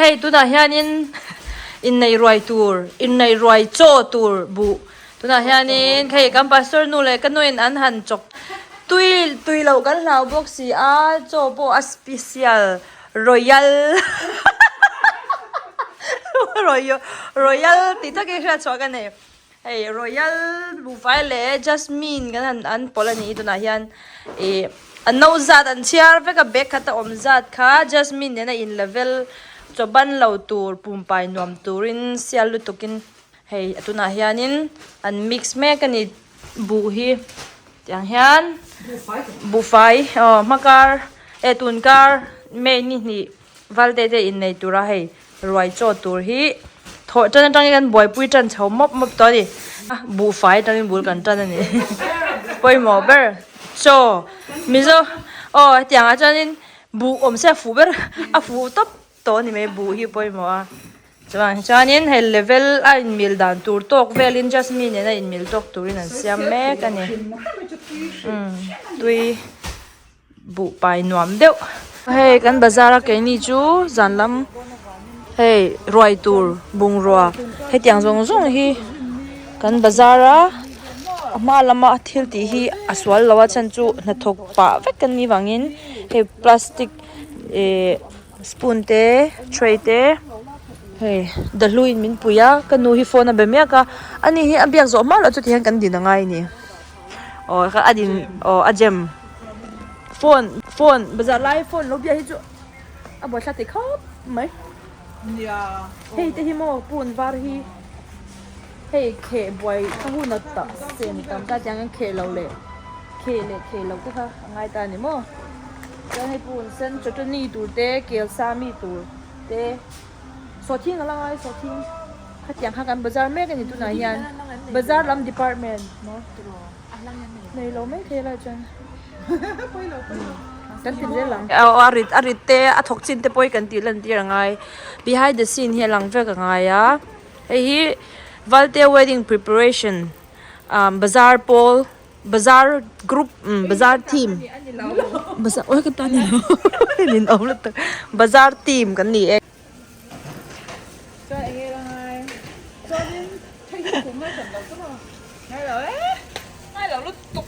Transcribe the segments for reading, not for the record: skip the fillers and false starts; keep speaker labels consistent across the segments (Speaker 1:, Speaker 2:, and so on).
Speaker 1: Hei tunah hianin inneih ruai tur, inneih ruai chaw tur buh tunah hianin hei kan pastor nu leh ka nuin an han chawk tui tui loh kan hlau bawk si a, chaw pawh a special royal royal tih takin hriatchhuah ka nei. Hei royal buhfai leh jasmine kan han an pawlh a ni tunah hian ih a no zat an chhiar vek a bag khat a awm zat kha jasmine nen a in level chaw ban lo tur pumpai nuam turin sial lutukin hei tunah hianin an mix mek a ni buh hi tiang hian buhfai aw hmakar eh tunkar May ni hnih. Valte te innei tura hei ruai chaw tur hi thawh tan atangin kan buaipui tan chho mawp mawp tawh a ni. Buhfai atangin bul kan tan a ni. Pawimawh ber chaw Mizo aw hetiang ah chuanin buh awm se a fuh ber a fuh tawp tawh a ni mai buh hi pawimawh a. Chuan chuanin hei level a inmil dan tur tawk velin Jasmine nena inmil tawk turin an siam mek a ni. Umm tui. Buh pai nuam deuh. Hei kan bazar a keini chu zan lam hei ruai tur bungrua hetiang zawng zawng hi kan bazar a a hma lama thil tih hi a sual lo a chhan chu hnathawk pah vek kan nih vangin hei plastic ihh spoon te tray te hei dahluin min pui a ka nu hi phone a be mek a ani hi a biak zawh hma loh chu tihian kan din a ngai a ni. Aw kha a din aw a gem phone phone bazar lai phone lo biak hi chu a buaithlak thei khawp mai hei te hi maw pun var hi hei kheh buai ka hun a tah sen tam ta tiang hian kheh lo leh kheh leh kheh loh te kha a ngai ta a ni maw chuan hei pun sen chutney tur te kel sa mi tur te. Sawhthing a la ngai sawhthing khatiang kha kan bazar mek a ni tunah hian bazar lam department nei lo mai thei lai chuan kan ti zel ang aw a rit a rit te a thawk chin te pawh hi kan tih lan tir a ngai behind the scene hi a lang vek a ngai a hei hi Valte wedding preparation ah bazar pawl. Bazar group umm bazar team bazar oi ka tan nilo nin awm lutuk bazar team kan ni e.
Speaker 2: Chuan enge la ngai chuanin hei hi kum mai kan lo chu maw ngai lo e
Speaker 1: ngai lo lutuk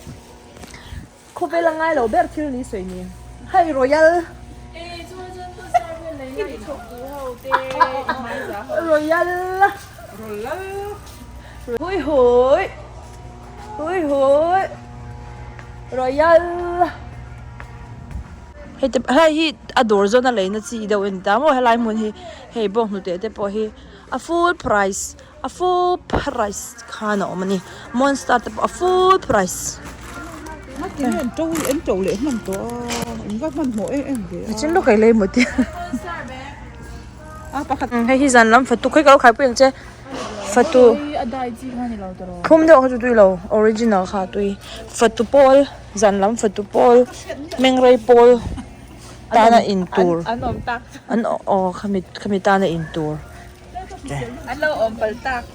Speaker 1: khawvel a ngai lo ber thil ni sawi ni hei royal
Speaker 2: e chuan chuan bazar vel lei na inchhawk duh ho te hmaiza ho
Speaker 1: royal
Speaker 2: royal
Speaker 1: hui hui. Hui hui royal hei te helai hi a dawr zawn a leina chi deuh a ni ta maw helai hmun hi hei bawnghnute te pawh hi a full price a full price khan a awm a ni monster te pawh a full price. Hei hi zan lam fatuk hei ka lo khaipui ang che. Fatu thlum deuh kha chu tui lo original kha tui fatu pawl zan lam fatu pawl mengrei pawl tana in tur an aw khami khami tana in tur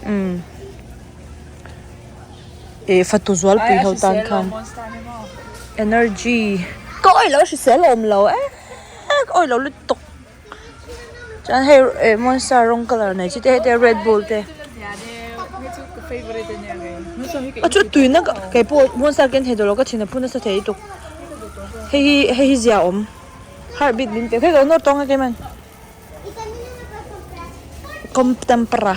Speaker 1: umm eh fatu zualpui ho tan khan energy ka awih loh a hrisel a awm lo e ka awih loh lutuk. Chuan hei eh monster rawng colour nei chi te hei te red bull te a chu tuina kei pawh monster ken thei tawh lo ka thin a phu nasa thei lutuk hei hi hei hi zia awm heartbeat min pe hei ka lo nawr tawng a keiman comptempra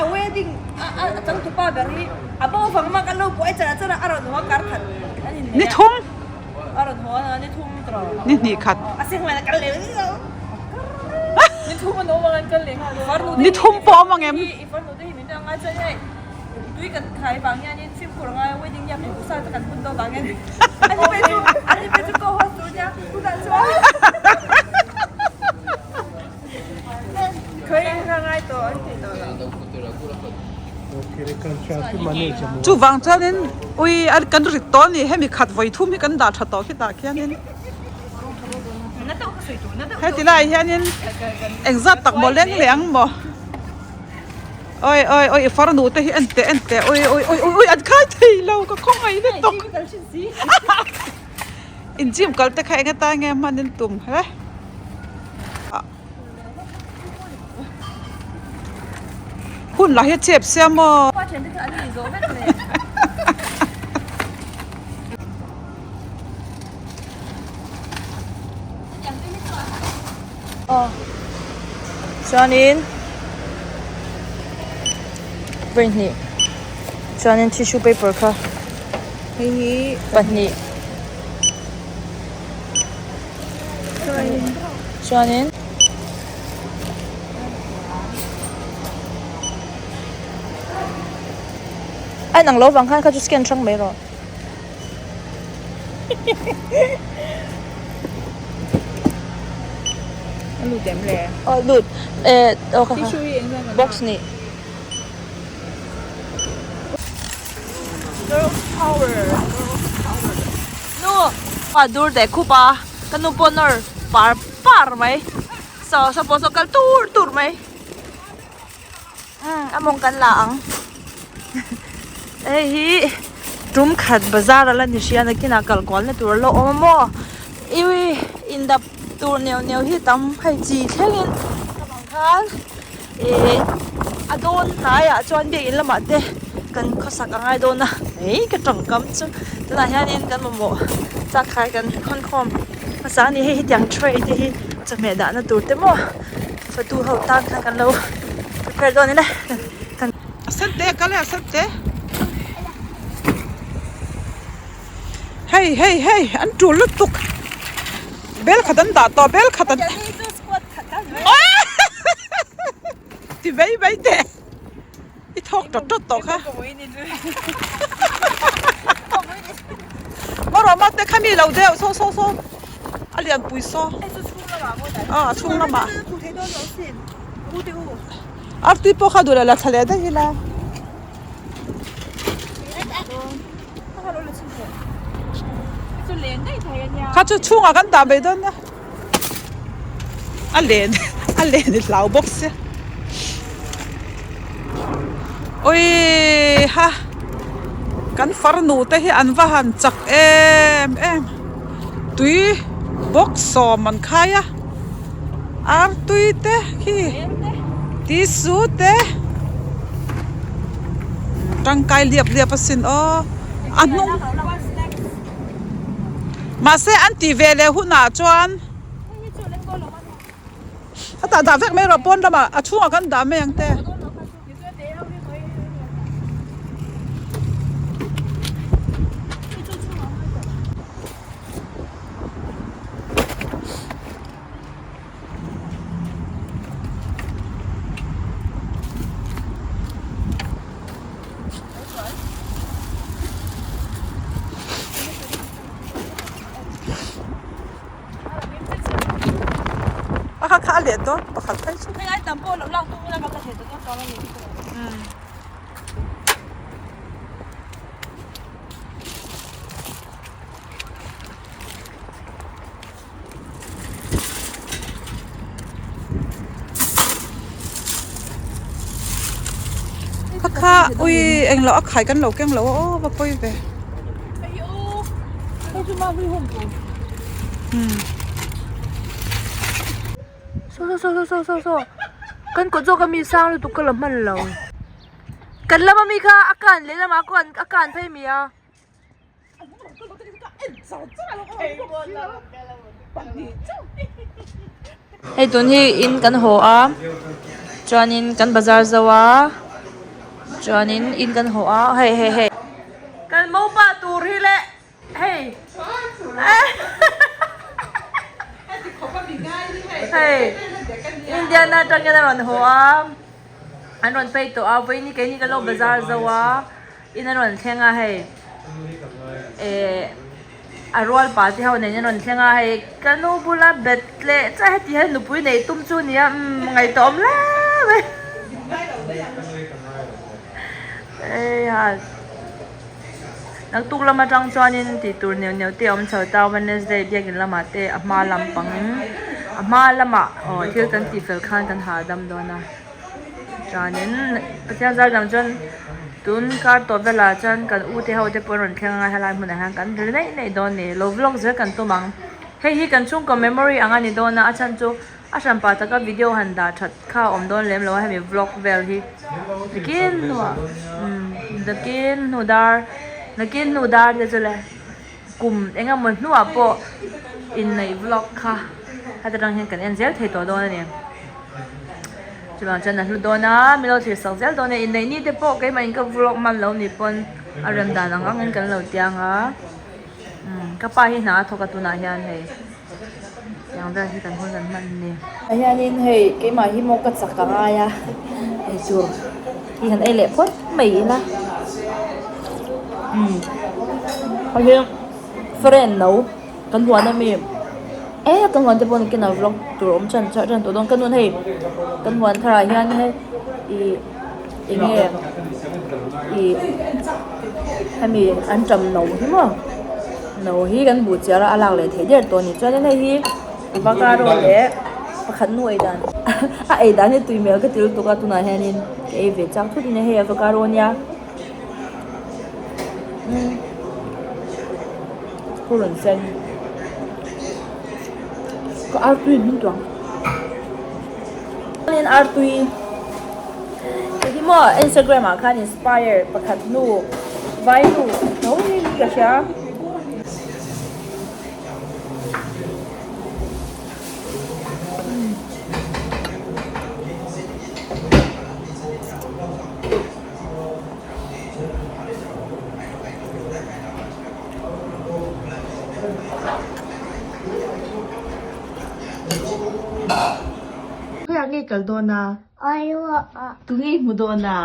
Speaker 1: a wedding a changtupa ber hi a bo vang mak an lo buai char char a a rawn haw a kar khat an inneih a
Speaker 2: Ni thum
Speaker 1: a rawn haw a ni thum tawh
Speaker 2: ni hnih khat
Speaker 1: a seng hmel a kal leh lo ni thum an awm ang an kal leh nghal i farnu te
Speaker 2: ni thum pawh awm ang em
Speaker 1: i farnu te hi min la ngai chuan hei tui kan khai vang hianin fimkhur a ngai a wedding hian min usa te kan hun dawn vang hian ani phei chu ani phei chu co host tur nia tunah chuan
Speaker 2: Chuvang chuanin ui a kan rit tawh a ni hemi khat vawi thum hi kan dah tha tawh khitah khianin heti laiah hianin engzat tak maw leng leh ang maw oi oi oi i farnu te hi en teh en teh oi oi oi oi an khai thei lo ka khawngaih lutuk. In gym kal te kha eng atan nge hman in tum hle. Hun lah hi a chep sia maw.
Speaker 1: Chuanin pahnih chuanin tissue paper kha pahnih chuanin a inang lo vang khan kha chu scan hrang mai rawh.
Speaker 2: A lut em le?
Speaker 1: Aw lut eh aw kha
Speaker 2: Tissue hi engzat nge
Speaker 1: box nih.
Speaker 2: Girls power girls power.
Speaker 1: Nu a dur teh khup a ka nu pawh nawr par par mai saw saw pawh saw kal tur tur mai. Umm a mawng kan la ang hei hi tum khat bazar a la ni hria nakinah kal kual na tur a la awm a maw iwi indap tur neuh neuh hi tam hei chi thlengin ka bang khan ih a dawn hnaiah chuan biakin lamah te kan khawsak a ngai dawn a hei ka tawngkam chu tunah hianin kan mamawh chak khai kan khawn khawm hmasa a ni hei hetiang tray te hi chawhmeh dahna tur te maw. Fatu ho tan khan kan lo prepare dawn ila kan.
Speaker 2: A sen te a kal e a sen te. Hei hei hei an tul lutuk bel khat an dah tawh bel khat an ti mai mai teh i thawk tawt tawt tawh kha Marawma te kha mi lo deuh saw saw saw. A lianpui saw aw a chhung lamah artui pawh kha duh leh la thla leh daih ila kha chu chhungah kan dah mai dawn nia a len a len i hlau bawk sia awii ha kan farnu te hi an va han chak em em. Tui bawk sawm an khai a ar tui te khi tissue te tangkai liap liap asin aw a hnung mahse an tih ve leh hunah chuan a tah dah vek mai rawh pawn lamah a chhungah khan dah mai ang te. A kha kha a let dawn pakhat phei chu.
Speaker 1: Hei ai tam pawh lo lak tum ila kan la thei ta dawn chuang a ni.
Speaker 2: Kha kha ui englo a khai kan lo keng lo a aw va pawi ve.
Speaker 1: Saw saw saw saw saw saw kan kawt zawk ami sang lutuk ka la hman lo kan lama mi kha a kan leh lamah khawn a kan phei mi a. Hei tun hi in kan haw a chuanin kan bazar zo a chuanin in kan haw a hei hei hei kan mopa tur hi le hei hei Indiana atangin a rawn haw a an rawn phei tawh a vawiin hi keini kan lo bazar zo a. In a rawn thleng a hei eh a rual pa te ho nen in a rawn thleng a hei ka nu bula bet leh chiah heti hian nupui neih tum chu nia umm ngaihtuah awm hle mai heiha naktuk lam atang chuanin tih tur neuh neuh te a awm chho ta Wednesday biakin lamah te a hma lam pangin a hma lamah aw thil kan tih fel khan kan hahdam dawn a chuanin Pathian zar dang chuan. Tun kar tawh velah chuan kan u te ho te pawh an rawn thleng anga helai hmunah hian kan ri neih neih dawn ni. Lo vlog zel kan tum ang. Hei hi kan chhungkaw memory ang a ni dawn a, a chhan chu a hranpa taka video han dah that kha a awm dawn lem lo a hemi vlog vel hi. Nakin hnuah umm nakin hnu dar nakin hnu dar te chu le kum eng emaw hnuah pawh inneih vlog kha heta tang hian kan en zel thei tawh dawn a ni. Chuvang chuan a hlu dawn a, min lo thlir sak zel dawn a, inneih ni te pawh keimah in ka vlog hman lo ni pawn a rem dan ang ang in kan lo tiang a, umm ka pa hi hna a thawk a tunah hian hei tiang vel hi kan hun kan hman a ni. Ah hianin hei keimah hi maw ka chak a ngai a, eitur hi han ei leh phawt mai ila, umm hei hi friend no. Kan huan ami e kan huan te pawh nakin ah vlog tur awm chan char chan tawh dawn ka nun hei kan huan thar ah hian hei ih eng nge ih hemi an tam no hi maw no hi kan buh chiar a a lak leh theih der tawh a ni chuanin hei hi avocado leh pakhat nu ei dan a ei dan hi tui hmel ka ti lutuk a tunah hianin ka ei ve chak thut a ni hei avocado ania. Purun sen ka artui in hming tuang chuanin artui hei hi maw instagram ah khan inspire pakhat nu vai nu tho hi ka hria.
Speaker 3: Khawiah nge kal dawn a? Tu nge i hmu dawn a?